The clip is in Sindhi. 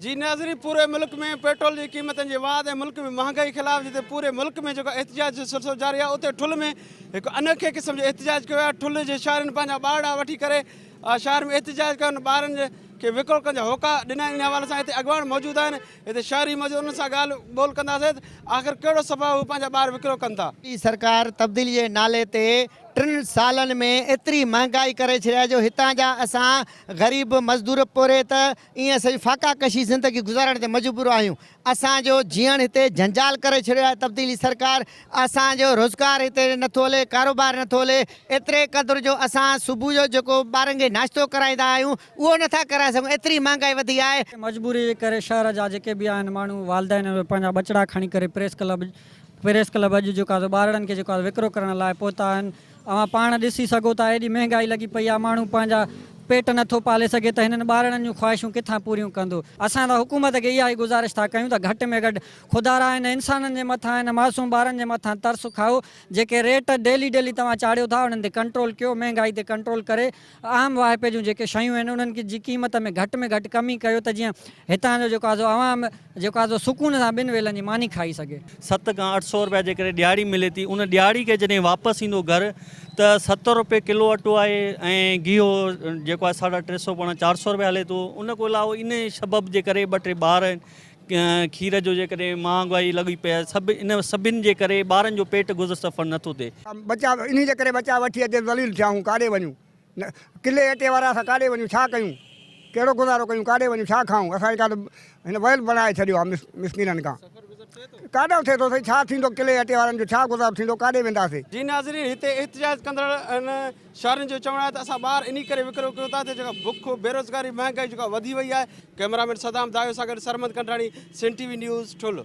جي ناظرين پوري ملڪ ۾ پيٽرول جي قيمتن جي واڌ ۽ ملڪ ۾ مهانگائي خلاف جتي پوري ملڪ ۾ جيڪو احتجاج جو سلسلو جاري آهي اتي ٺل ۾ هڪ انوکي قسم جو احتجاج ڪيو ويو آهي ٺل جي شهرين پنهنجا ٻارڙا وٺي ڪري شهر ۾ احتجاج ڪيو ٻارن کي وڪرو ڪرڻ جا هوڪا ڏنا ان حوالي سان هتي اڳواڻ موجود آهن هتي شهري موجود انهن سان ڳالهه ٻولهه ڪنداسين ته آخر ڪهڙو سبب هو پنهنجا ٻار وڪرو ڪن ٿا. هي سرڪار تبديلي جي نالي تي ٽن سالن ۾ ايتري مهنگائي ڪري ڇڏي آهي جو هتان جا اسان غريب مزدور پورهيت ائين سڄي فاقا ڪشي زندگي گذارڻ تي مجبور آهيون اسان جو جيئڻ هتي جنجال ڪري ڇڏيو آهي تبديلي سرڪار اسان جو روزگار هتي نٿو هلي ڪاروبار نٿو هلي ايتري قدر جو اسان صبح جو جيڪو ٻارن کي ناشتو ڪرائيندا آهيون اهو نٿا ڪرائي سگهون ايتري مهانگائي وڌي آهي. مجبوري جي ڪري شهر جا جيڪي به آهن ماڻهو والدين اهي پنهنجا ٻچڙا کڻي ڪري پريس ڪلب پريس ڪلب اڄ جيڪو آهي سو ٻارڙن کي جيڪو آهي وڪرو ڪرڻ لاء پهتا آهن اوهان پاڻ ڏسي سگهو ٿا ايڏي مهنگائي لڳي پئي آهي ماڻهو پنهنجا پيٽ نٿو پالي سگهي ته هنن ٻارڙن جون خواهشون ڪٿان پوريون ڪندو. اسان ته حڪومت کي اها ئي گذارش ٿا ڪيون ته گهٽ ۾ گهٽ خدارا هن انسانن جي مٿان هن معصوم ٻارن جي مٿان ترس کائو جيڪي ريٽ ڊيلي ڊيلي توهان چاڙهيو ٿا انهن تي ڪنٽرول ڪيو مهنگائي تي ڪنٽرول ڪري عام واهپي جون جيڪي شيون آهن انهن جي قيمت ۾ گهٽ ۾ گهٽ ڪمي ڪيو ته جيئن هتان جو جيڪو آهي سو عوام جيڪو آهي سو سڪون سان ٻن ويلن جي ماني کائي سگهي. ست کان 800 روپيا جيڪڏهن ڏهاڙي ملي ٿي ان ڏهاڙي کي جڏهن واپس ايندو گهر ته 70 روپيه ڪلو اٽو آهي ۽ گيهو جيڪو آهي ساڍا ٽي سو پوڻا چار سو روپيا هلي ٿو ان کان علاوه ان سبب جي ڪري ٻه ٽي ٻار آهن کير جو جيڪڏهن مهانگائي لڳي پئي آهي سڀ ان سڀن جي ڪري ٻارن جو پيٽ گذر سفر نٿو ٿئي. ٻچا انهي جي ڪري ٻچا وٺي اچي ذليل ٿيا آهيون ڪاڏي وڃون نه ڪلي اٽي وارا اسان ڪاڏي وڃون ڇا ڪيون ڪهڙو گذارو ڪيون ڪاڏي وڃون ڇا کائون اسان کي ته هن ويل بڻائي ڇڏيو آهي مسڪينن کان ڪاڏانهن ٿئي ٿو سائين ڇا ٿيندو ڪلي اٽي وارن جو ڇا گذارو ٿيندو ڪاڏي وينداسي. جي ناظرين هتي احتجاج ڪندڙ ان شهرين جو چوڻ آهي ته اسان ٻار انهي ڪري وڪرو ڪيون ٿا ته جيڪا بک بيروزگاري مهانگائي جيڪا وڌي وئي آهي ڪئميرا مين صدام دايو سان گڏ Sarmad Kandhani Sindh T V news Thul.